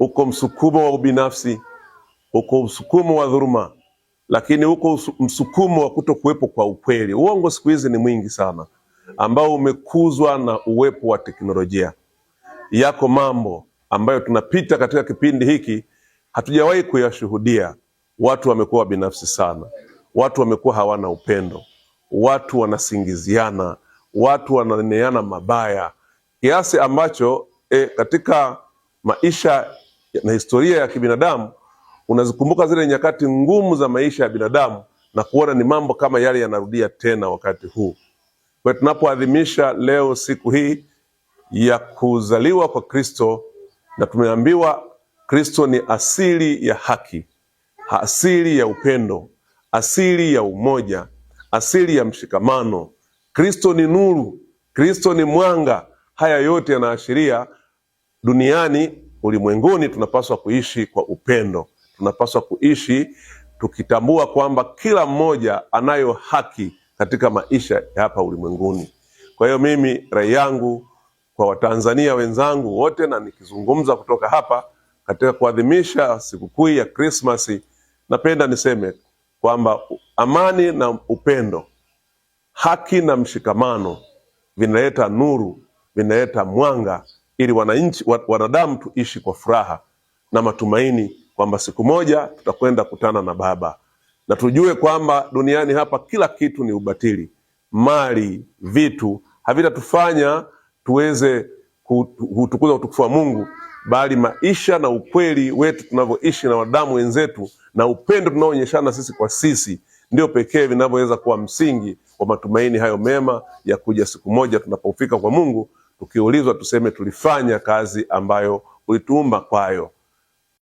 Uko msukumo wa ubinafsi, uko msukumo wa dhuluma, lakini uko msukumo wa kutokuwepo kwa ukweli. Uongo siku hizi ni mwingi sana, ambao umekuzwa na uwepo wa teknolojia. Yako mambo ambayo tunapita katika kipindi hiki hatujawahi kuyashuhudia. Watu wamekuwa binafsi sana, watu wamekuwa hawana upendo, watu wanasingiziana, watu wananeana mabaya kiasi ambacho katika maisha na historia ya kibinadamu unazikumbuka zile nyakati ngumu za maisha ya binadamu na kuona ni mambo kama yale yanarudia tena wakati huu. Kwa hiyo tunapoadhimisha leo siku hii ya kuzaliwa kwa Kristo, na tumeambiwa Kristo ni asili ya haki, asili ya upendo, asili ya umoja, asili ya mshikamano. Kristo ni nuru, Kristo ni mwanga. Haya yote yanaashiria duniani, ulimwenguni, tunapaswa kuishi kwa upendo, tunapaswa kuishi tukitambua kwamba kila mmoja anayo haki katika maisha ya hapa ulimwenguni. Kwa hiyo mimi rai yangu kwa Watanzania wenzangu wote, na nikizungumza kutoka hapa katika kuadhimisha sikukuu ya Krismasi, napenda niseme kwamba amani na upendo, haki na mshikamano vinaleta nuru, vinaleta mwanga, ili wananchi, wanadamu tuishi kwa furaha na matumaini kwamba siku moja tutakwenda kutana na Baba, na tujue kwamba duniani hapa kila kitu ni ubatili. Mali, vitu havitatufanya tuweze kutukuza utukufu wa Mungu, bali maisha na ukweli wetu tunavyoishi na wanadamu wenzetu na upendo tunaoonyeshana sisi kwa sisi ndio pekee vinavyoweza kuwa msingi wa matumaini hayo mema ya kuja siku moja tunapofika kwa Mungu, tukiulizwa tuseme tulifanya kazi ambayo ulituumba kwayo.